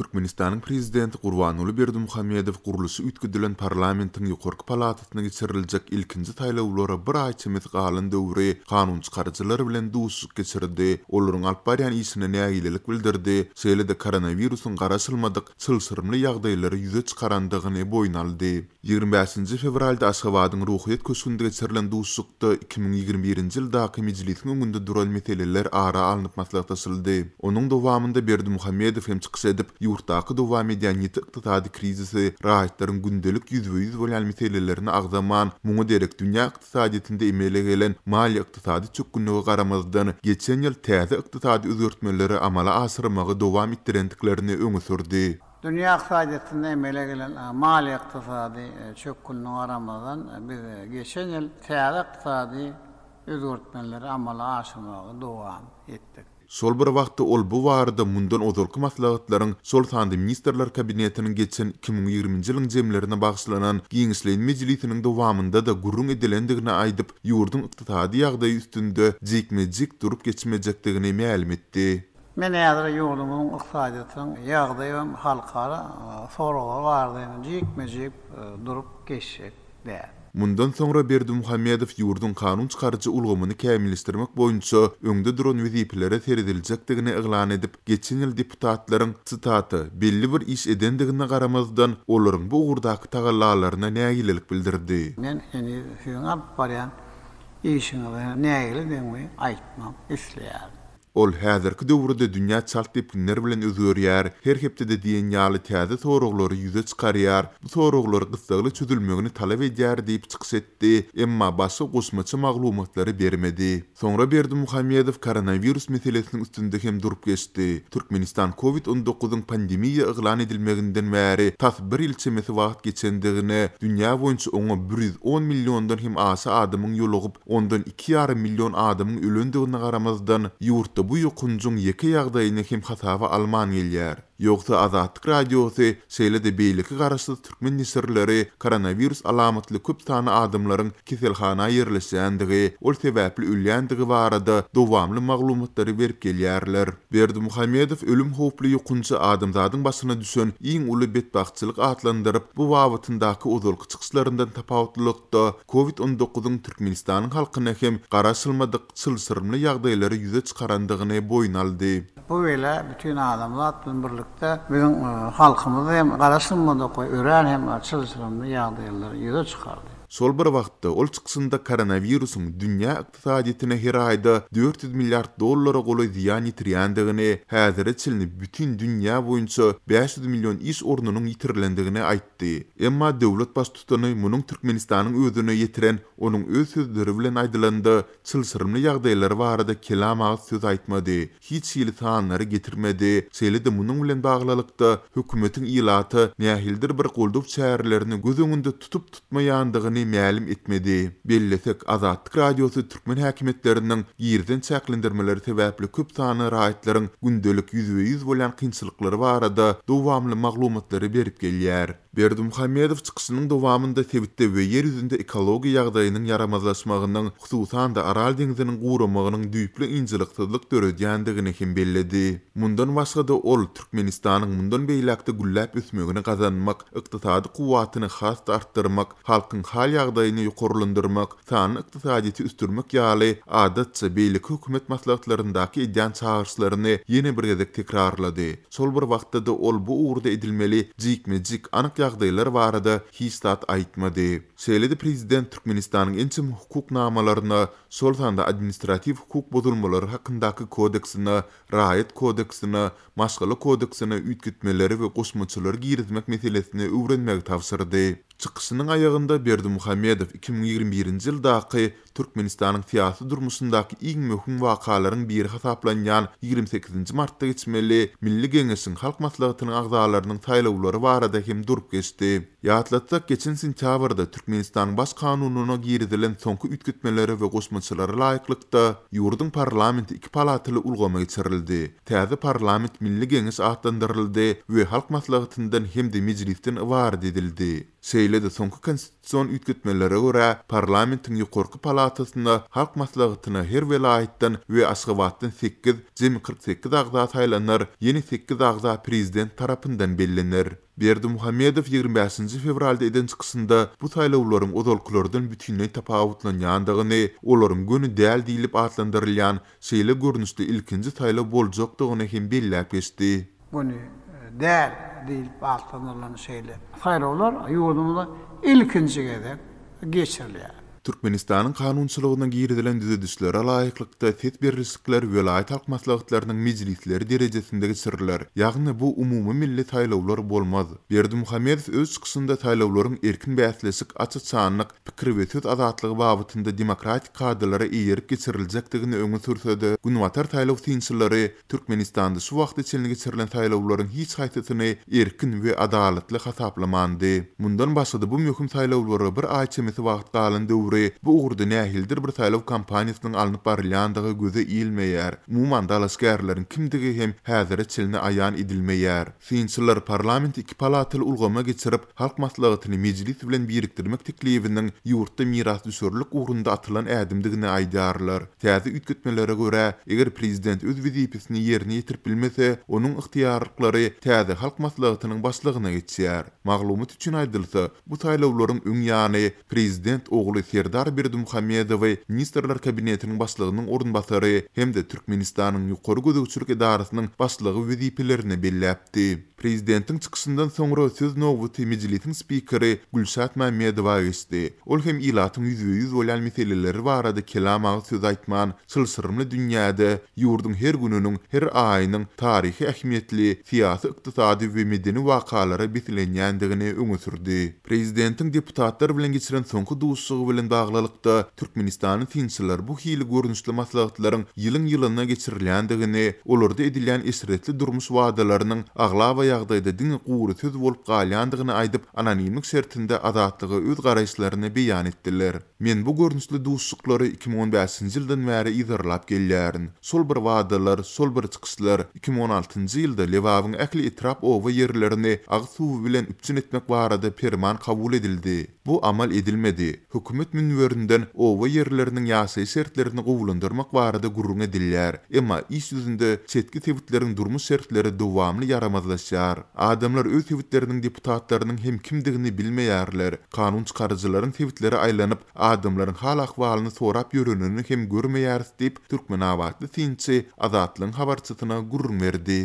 Türkmenistanyň Prezidenti Gurbanguly Berdimuhamedow gurluşy üýtgedilen parlamentiň ýokarky palatasyna geçiriljek ilkinji saýlawlara bir aý çemesi galan döwri kanunçykaryjylar bilen duşuşyk geçirdi, olaryň alyp barýan işine nägilelik bildirdi, şeýle-de koronawirusyň garaşylmadyk çylşyrymly ýagdaýlary ýüze çykarandygyny boýun aldy. 25-nji fewralda Aşgabadyň Ruhyýet köşgünde geçirilen duşuşykda 2021-nji ýyldaky Mejlisiň öňünde duran meseleler ara alnyp maslahatlaşyldy. Onuň dowamynda Berdimuhamedow hem çykyş edip, ýurtdaky dowam edýän ýiti ykdysady krizisi, raýatlaryň gündelik ýüzbe-ýüz bolýan meselelerini agzaman, muňa derek dünýä ykdysadyýetinde emele gelen maliýe-ykdysady çökgünlige garamazdan, geçen ýyl täze ykdysady özgertmeleri amala aşyrmagy dowam etdirendiklerini öňe sürdi. Dünýä ykdysadyýetinde emele gelen maliýe-ykdysady çökgünlige garamazdan, biz geçen ýyl täze ykdysady özgertmeleri amala aşyrmagy dowam etdik. Şol bir wagtda ol bu barada mundan ozalky maslahatlaryň, şol sanda Ministrler Kabinetiniň geçen 2020-nji ýylyň jemlerine bagyşlanan giňişleýin mejlisiniň dowamynda-da gürrüň edilendigini aýdyp, ýurduň ykdysady ýagdaýy üstünde jikme-jik durup geçmejekdigini mälim etdi. Men häzir ýurdumyzyň ykdysadyýetiniň ýagdaýy hem halkara soraglar barada hem jikme-jik durup geçjek däl. Mundan soňra Berdimuhamedow ýurduň kanun çykaryjy ulgamyny kämilleşdirmek boýunça öňde duran wezipelere serediljekdigini yglan edip, geçen ýyl deputatlaryň, sitata, belli bir iş edendigine garamazdan, olaryň bu ugurdaky tagallalaryna nägilelik bildirdi. Men heniz siziň alyp barýan işiňize nägiledigimi aýtmak isleýärin. Ol häzirki döwürde dünýä çalt depginler bilen özgerýär, her hepdede diýen ýaly täze soraglary ýüze çykarýar, bu soraglar gyssagly çözülmegini talap edýär diýip çykyş etdi, emma başga goşmaça maglumatlary bermedi. Soňra Berdimuhamedow koronawirus meselesiniň üstünde hem durup geçdi. Türkmenistan Covid 19 yň pandemiýa yglan edilmeginden bäri tas bir ýyl çemesi wagt geçendigine, dünýä boýunça oňa 110 milliondan hem aşa adamyň ýolugyp, Ondan iki ýarym million adamyň ölendigine garamazdan, ýurtda bu ýokanjyň ýeke ýagdaýyny hem hasaba alman gelýär. Ýogsa Azatlyk Radiosy, şeýle-de beýleki garaşsyz türkmen neşirleri koronawirus alamatly köp sanly adamlaryň keselhana ýerleşýändigi, ol sebäpli ölýändigi barada dowamly maglumatlary berip gelýärler. Berdimuhamedow ölüm howply ýokanjy adamzadyň başyna düşen iň uly betbagtçylyk atlandyryp, bu babatyndaky ozalky çykyşlaryndan tapawutlylykda, Covid 19 yň Türkmenistanyň halkyna hem garaşylmadyk çylşyrymly ýagdaýlary ýüze çykarandygyny boýun aldy. Bu bela bütin adamzat bilen birlikde biziň halkymyzy hem garaşylmadyk we örän hem çylşyrymly ýagdaýlary ýüze çykardy. Şol bir wagtda, ol çykyşynda koronawirusyň dünýä ykdysadyýetine her aýda 400 milliard dollara golaý zyýan ýetirýändigini, häzire çenli bütin dünýä boýunça 500 million iş ornunyň ýitirilendigini aýtdy. Emma döwlet Baştutany munuň Türkmenistanyň özüne ýetiren, onuň öz sözleri bilen aýdylanda, çylşyrymly ýagdaýlary barada kelam agyz söz aýtmady, hiç hili sanlary getirmedi, şeýle-de munuň bilen baglylykda, hökümetiň ilata nähilidir bir goldaw çärelerini göz öňünde tutup-tutmaýandygyny mälim etmedi. Bellesek, Azatlyk Radiosy türkmen häkimiýetleriniň girizen çäklendirmeleri sebäpli köp sanly raýatlaryň gündelik ýüzbe-ýüz bolýan kynçylyklary barada dowamly maglumatlary berip gelýär. Berdimuhamedow çykyşynyň dowamynda sebitde we Ýer ýüzünde ekologiýa ýagdaýynyň ýaramazlaşmagynyň, hususan-da, Aral deňziniň guramagynyň düýpli ynjalyksyzlyk döredýändigini hem belledi. Mundan başga-da, ol Türkmenistanyň mundan beýläk-de gülläp ösmegini gazanmak, ykdysady kuwwatyny has-da artdyrmak, halkyň hal-ýagdaýyny ýokarlandyrmak, sanly ykdysadyýeti ösdürmek ýaly, adatça, beýleki hökümet maslahatlaryndaky edýän çagyryşlaryny ýene bir gezek tekrarlady. Şol bir wagtda-da ol bu ugurda edilmeli jikme-jik, anyk ýagdaýlar barada hiç zat aýtmady. Şeýle-de prezident Türkmenistanyň ençeme hukuk namalaryna, şol sanda Administratiw hukuk bozulmalary hakyndaky kodeksine, Raýat kodeksine, Maşgala kodeksine üýtgetmeleri we goşmaçalary girizmek meselesini öwrenmegi tabşyrdy. Çykyşynyň aýagynda Berdimuhamedow 2021-nji ýyldaky Türkmenistanyň syýasy durmuşyndaky iň möhüm wakalaryň biri hasaplanýan 28-nji martda geçmeli Milli Geňeşiň Halk Maslahatynyň agzalarynyň saýlawlary barada hem durup geçdi. Ýatlatsak, geçen sentýabrda Türkmenistanyň Baş Kanunyna girizilen soňky üýtgetmelere we goşmaçalara laýyklykda, ýurduň parlamenti iki palataly ulgama geçirildi. Täze parlament Milli Geňeş atlandyryldy we Halk Maslahatyndan hem-de Mejlisden ybarat edildi. Şeýle-de soňky konstitusion üýtgetmelere görä, parlamentiň ýokarky palatasyna, Halk Maslahatyna her welaýatdan we Aşgabatdan sekiz, jemi 48 agza saýlanar, ýene sekiz agza prezident tarapyndan bellener. Berdimuhamedow 25-nji fewralda eden çykyşynda bu saýlawlaryň ozalkylardan bütinleý tapawutlanýandygyny, olaryň göni däl diýlip atlandyrylýan şeýle görnüşde ilkinji saýlaw boljakdygyny hem belläp geçdi. Göni däl diýlip atlandyrylan şeýle saýlawlar ýurdumyzda ilkinji gezek geçirilýär. Türkmenistanyň kanunçylygyna girizilen düzedişlere laýyklykda, ses berlişikler welaýat halk maslahatlarynyň mejlisleri derejesinde geçiriler, ýagny bu umumymilli saýlawlar bolmaz. Berdimuhamedow öz çykyşynda saýlawlaryň erkin bäsleşik, aç-açanlyk, pikir we söz azatlygy babatynda demokratik kadalara eýerip geçiriljekdigini öňe sürse-de, günbatar saýlaw synçylary Türkmenistanda şu wagta çenli geçirilen saýlawlaryň hiç haýsysyny erkin we adalatly hasaplamandy. Mundan başga-da bu möhüm saýlawlara bir aý çemesi wagt galan döwri bu ugurda nähilidir bir saýlaw kampaniýasynyň alnyp barylýandygy göze ilmeýär, umuman dalaşgärleriň kimdigi hem häzire çenli aýan edilmeýär. Synçylar parlamenti iki palataly ulgama geçirip, Halk Maslahatyny Mejlis bilen birikdirmek teklibiniň ýurtda mirasdüşerlik ugrunda atylan ädimdigini aýdýarlar. Täze üýtgetmelere görä, eger prezident öz wezipesini ýerine ýetirip bilmese, onuň ygtyýarlyklary täze Halk Maslahatynyň başlygyna geçýär. Maglumat üçin aýdylsa, bu saýlawlaryň öň ýany prezident ogly Serdar Berdimuhamedowy Ministrler Kabinetiniň başlygynyň orunbasary hem-de Türkmenistanyň Ýokary gözegçilik edarasynyň başlygy wezipelerine belläpdi. Prezidentiň çykyşyndan soňra söz nobaty Mejlisiň spikeri Gülşat Mämmedowa geçdi. Ol hem ilatyň ýüzbe-ýüz bolýan meseleleri barada kelam agyz söz aýtman, çylşyrymly dünýäde ýurduň her gününiň, her aýynyň taryhy ähmiýetli syýasy-ykdysady we medeni wakalara beslenýändigini öňe sürdi. Prezidentiň deputatlar bilen geçiren soňky duşuşygy bilen baglylykda, türkmenistanly synçylar bu hili görnüşli maslahatlaryň ýylyň-ýylyna geçirilýändigini, olarda edilýän eşretli durmuş wadalarynyň aglaba ýagdaýda diňe gury söz bolup galýandygyny aýdyp, anonimlik şertinde Azatlyga öz garaýyşlaryny beýan etdiler. Men bu görnüşli duşuşyklary 2015-nji ýyldan bäri yzarlap gelýärin. Şol bir wadalar, şol bir çykyşlar. 2016-njy ýylda Lebabyň ähli etrap-oba ýerlerini agyz suwy bilen üpjün etmek barada perman kabul edildi. Bu amal edilmedi. Hökümet münberinden oba ýerleriniň ýaşaýyş şertlerini gowulandyrmak barada gürrüň edilýär. Emma iş ýüzünde çetki sebitleriň durmuş şertleri dowamly ýaramazlaşýar. Adamlar öz sebitleriniň deputatlarynyň hem kimdigini bilmeýärler. Kanun çykaryjylaryň sebitlere aýlanyp, adamlaryň hal-ahwalyny sorap ýörenini hem görmeýäris diýip, türkmenabatly synçy Azatlygyň habarçysyna gürrüň berdi.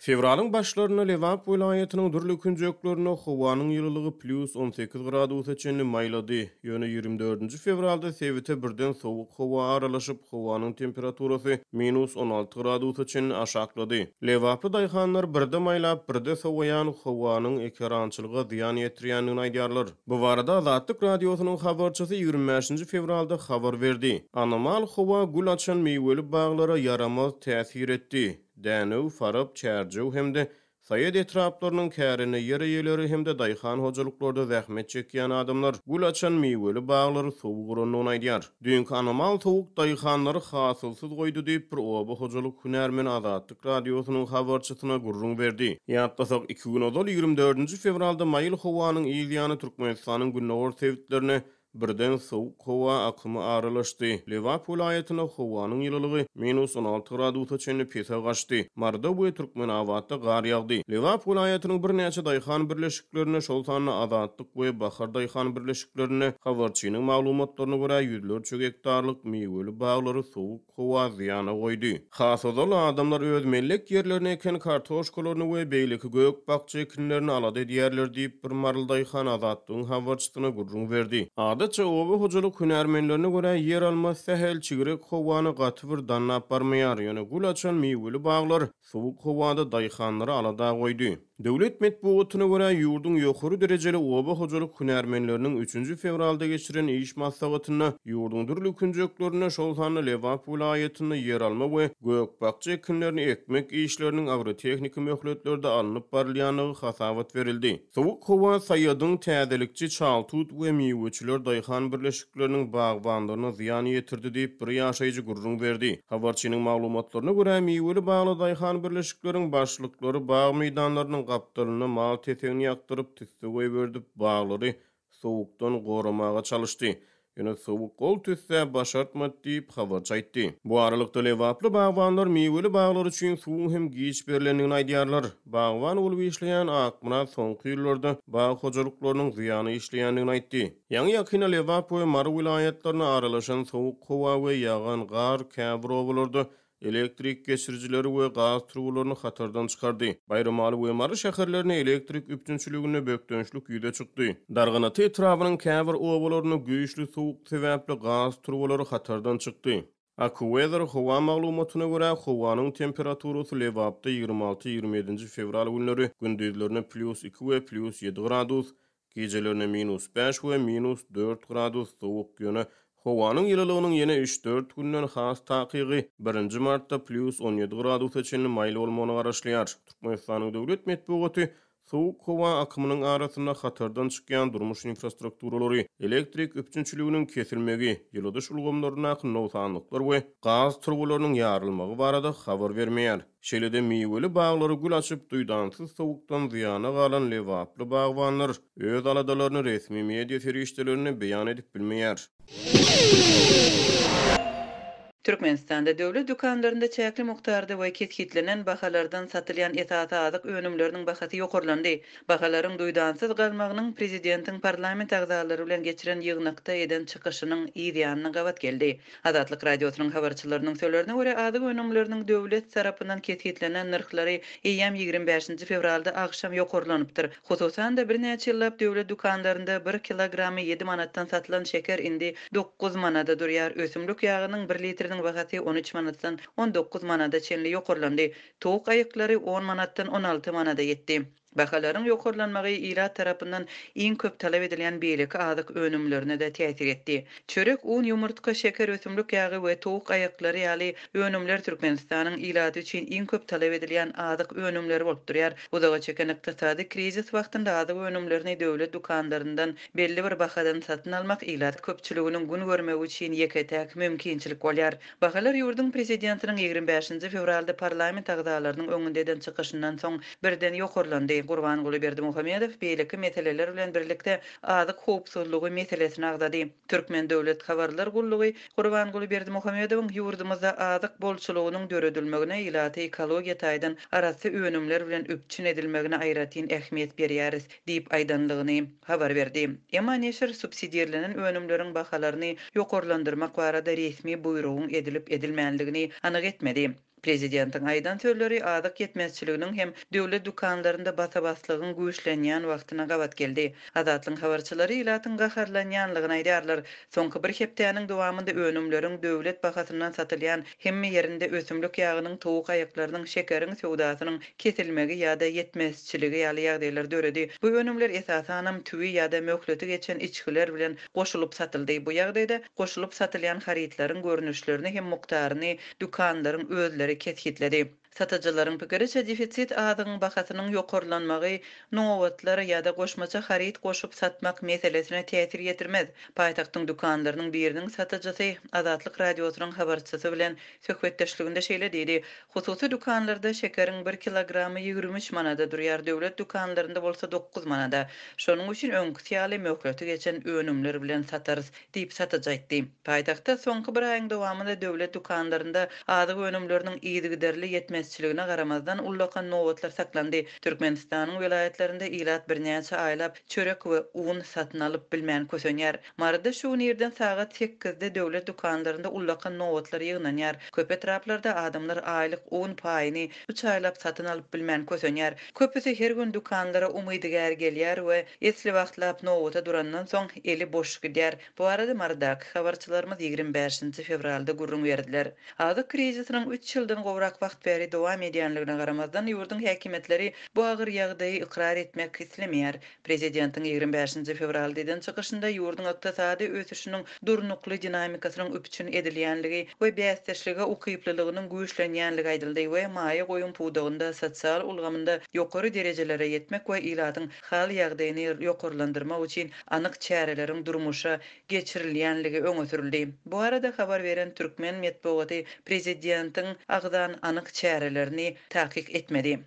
Fewralyň başlarynda Lebap welaýatynyň dürli künjeklerinde howanyň ýylylygy plýus 18 gradusa çenli maýlady. Ýöne ýigrimi dördünji fewralda sebite birden sowuk howa aralaşyp, howanyň temperaturasy minus 16 gradusa çenli aşaklady. Lebaply daýhanlar birde maýlap, birde sowaýan howanyň ekerançylyga zyýan ýetirýändigini aýdýarlar. Bu barada Azatlyk Radiosynyň habarçysy ýigrimi bäşinji fewralda habar berdi. Anomal howa gül açan miweli baglara ýaramaz täsir etdi. Dänew, Farap, Çärjew hem-de Saýat etraplarynyň kärende ýer eýeleri hem-de daýhan hojalyklarda zähmet çekýän adamlar gül açan miweli baglary sowuk urandygyny aýdýar. Düýnki anomal sowuk daýhanlary hasylsyz goýdy diýip, bir oba hojalyk hünärmeni Azatlyk Radiosynyň habarçysyna gürrüň berdi. Ýatlasak, iki gün ozal, ýigrimi dördünji fewralda maýyl howanyň yz ýany Türkmenistanyň gündogar sebitlerine Birden sowuk howa akymy aralaşdy. Lebap welaýatynda howanyň ýylylygy minus 16 gradusa çenli pese gaçdy. Maryda we Türkmenabatda gar ýagdy. Lebap welaýatynyň birnäçe daýhan birleşiklerinde, şol sanda Azatlyk we Bahar daýhan birleşiklerinde, habarçynyň maglumatlaryna görä, ýüzlerçe gektarlyk miweli baglary sowuk Howa zyýana goýdy. Has ozal adamlar öz mellek ýerlerine eken kartoşkalaryny we beýleki gök-bakja ekinlerini alada edýärler diýip, bir maryly daýhan Azatlygyň habarçysyna gürrüň berdi. Adatça, oba hojalyk hünärmenlerine görä, ýeralma sähel çigrek howany gaty bir dannap barmaýar, ýöne gül açan miweli baglar Sowuk howada daýhanlary alada goýdy. Döwlet metbugatyna görä, ýurduň ýokary derejeli oba hojalyk hünärmenleriniň üçünji fewralda geçiren iş maslahatynda ýurduň dürli künjeklerinde, şol sanda Lebap welaýatynda ýeralma we gök-bakja ekinlerini ekmek işleriniň agrotehniki möhletlerde alnyp barylýandygy hasabat berildi. Sowuk howa Saýadyň, Täzelikçi, Çaltut we Miweçiler. daýhan birleşikleriniň bagbanlaryna zyýan ýetirdi diýip, bir ýaşaýjy gürrüň berdi. Habarçynyň maglumatlaryna görä, miweli bagly daýhan birleşikleriň başlyklary bag meýdanlarynyň gapdalynda mal tesegini ýakdyryp, tüsse goýberdip, baglary sowukdan goramaga çalyşdy. Ýöne sowuk ol tüssä başartmady diýip, habarçy aýtdy. Bu aralykda, lebaply bagbanlar miweli baglar üçin suwuň hem giç berlendigini aýdýarlar. Bagban bolup işleýän Akmyrat soňky ýyllarda bag hojalyklarynyň zyýana işleýändigini aýtdy. Ýaňy-ýakynda Lebap we Mary welaýatlaryna aralaşan sowuk howa we ýagan gar käbir obalarda elektrik geçirijileri we gaz turbalaryny hatardan çykardy. Baýramaly we Mary şäherlerinde elektrik üpjünçiliginde bökdençlik ýüze çykdy. Darganata etrabynyň käbir obalarynda güýçli sowuk sebäpli gaz turbalary hatardan çykdy. AccuWeather howa maglumatyna görä, howanyň temperaturasy Lebapda 26, 27 fewral günleri gündizlerine plýus iki we plýus ýedi gradus, Gijelerine minus bäş we minus dört gradus sowuk, ýöne howanyň ýylylygynyň ýene üç-dört günden, has takygy, birinji martda plýus 17 gradusa çenli maýyl bolmagyna garaşylýar. Türkmenistanyň döwlet metbugaty sowuk howa akymynyň arasynda hatardan çykýan durmuş infrastrukturalary, elektrik üpjünçiliginiň kesilmegi, ýyladyş ulgamlaryndaky nogsanlyklar we gaz turbalarynyň ýarylmagy barada habar bermeýär. Şeýle-de miweli baglary gül açyp, duýdansyz sowukdan zyýana galan lebaply bagbanlar öz aladalaryny resmi media serişdelerinde beýan edip bilmeýär. Türkmenistanda döwlet dükanlarynda çäkli mukdarda we kesgitlenen bahalardan satylýan esasy azyk önümleriniň bahasy ýokarlandy. Bahalaryň duýdansyz galmagynyň prezidentiň parlament agzalary bilen geçiren ýygnakda eden çykyşynyň yz ýanyna gabat geldi. Azatlyk Radiosynyň habarçylarynyň sözlerine görä, azyk önümleriniň döwlet tarapyndan kesgitlenen nyrhlary eýýäm 25 nji fewralda agşam ýokarlanypdyr. Hususan-da, birnäçe ýyllap döwlet dükanlarynda bir kilogramy ýedi manatdan satylan şeker indi dokuz manada durýar, ösümlik ýagynyň bir litriniň bahasy 13 manatdan 19 manada çenli ýokarlandy. Towuk aýaklary on manatdan 16 manada ýetdi. Bahalaryň ýokarlanmagy ilat tarapyndan iň köp talap edilýän beýleki azyk önümlerine-de täsir etdi. Çörek, un, ýumurtga, şeker, ösümlik ýagy we towuk aýaklary ýaly önümler Türkmenistanyň ilaty üçin iň köp talap edilýän azyk önümleri bolup durýar. Uzaga çeken ykdysady krizis wagtynda azyk önümlerini döwlet dükanlaryndan belli bir bahadan satyn almak ilat köpçüliginiň gün görmegi üçin ýeke-täk mümkinçilik bolýar. Bahalar ýurduň Prezidentiniň 25 nji fewralda parlament agzalarynyň öňünde eden çykyşyndan soň birden ýokarlandy. Gurbanguly Berdimuhamedow beýleki meseleler bilen birlikde azyk howpsuzlygy meselesini agzady. Türkmen döwlet habarlar gullugy Gurbanguly Berdimuhamedowyň ýurdumyzda azyk bolçulygynyň döredilmegine, ilaty ekologiýa taýdan arassa önümler bilen üpjün edilmegine aýratyn ähmiýet berýäris diýip aýdanlygyny habar berdi. Emma neşir subsidirlenen önümleriň bahalaryny ýokarlandyrmak barada resmi buýrugyň edilip-edilmänligini anyk etmedi. Prezidentiň aýdan sözleri azyk ýetmezçiliginiň hem döwlet dükanlarynda basa-baslygyň güýçlenýän wagtyna gabat geldi. Azatlygyň habarçylary ilatyň gaharlanýanlygyny aýdýarlar. Soňky bir hepdäniň dowamynda önümleriň döwlet bahasyndan satylýan hemme ýerinde ösümlik ýagynyň, towuk aýaklarynyň, şekeriň söwdasynyň kesilmegi ýa-da ýetmezçiligi ýaly ýagdaýlar döredi. Bu önümler esasanam tüwi ýa-da möhleti geçen içgiler bilen goşulyp satyldy. Bu ýagdaýda goşulyp satylýan harytlaryň görnüşlerini hem mukdaryny dükanlaryň özleri kesgitledi. Satyjylaryň pikiriçe, defisit azygyň bahasynyň ýokarlanmagy nobatlar ýa-da goşmaça haryt goşup satmak meselesine täsir ýetirmez. Paýtagtyň dükanlarynyň biriniň satyjysy Azatlyk Radiosynyň habarçysy bilen söhbetdeşliginde şeýle diýdi, Hususy dükanlarda şekeriň bir kilogramy 23 manada durýar, döwlet dükanlarynda bolsa dokuz manada. Şonuň üçin öňküsi ýaly möhleti geçen önümler bilen satarys. Diýip, satyjy aýtdy. Paýtagtda soňky bir aýyň dowamynda döwlet dükanlarynda azyk önümleriniň yzygiderli ýetmezçiligine garamazdan, ullakan nobatlar saklandy. Türkmenistanyň welaýatlarynda ilat birnäçe aýlap çörek we un satyn alyp bilmän kösenýär. Maryda şu gün irden sagat sekizde döwlet dükanlarynda ullakan nobatlar ýygnanýar. Köp etraplarda adamlar aýlyk un paýyny üç aýlap satyn alyp bilmän kösenýär. Köpüsi her gün dükanlara umydygär gelýär we esli wagtlap nobata durandan soň, eli boş gidýär. Bu barada Marydaky habarçylarymyz 25 nji fewralda gürrüň berdiler. Azyk krizisiniň üç ýyldan gowrak wagt bäri. dowam edýänligine garamazdan, ýurduň häkimiýetleri bu agyr ýagdaýy ykrar etmek islemeýär. Prezidentiň 25-nji fewralda eden çykyşynda ýurduň ykdysady ösüşiniň durnukly dinamikasynyň üpjün edilýänligi we bäsdeşlige ukyplylygynyň güýçlenýänligi aýdyldy we maýa goýum pudagynda sosial ulgamynda ýokary derejelere ýetmek we ilatyň hal-ýagdaýyny ýokarlandyrmak üçin anyk çäreleriň durmuşa geçirilýänligi öňe sürüldi. Bu barada habar beren türkmen metbugaty prezidentiň agzan anyk çärelerini takyk etmedi.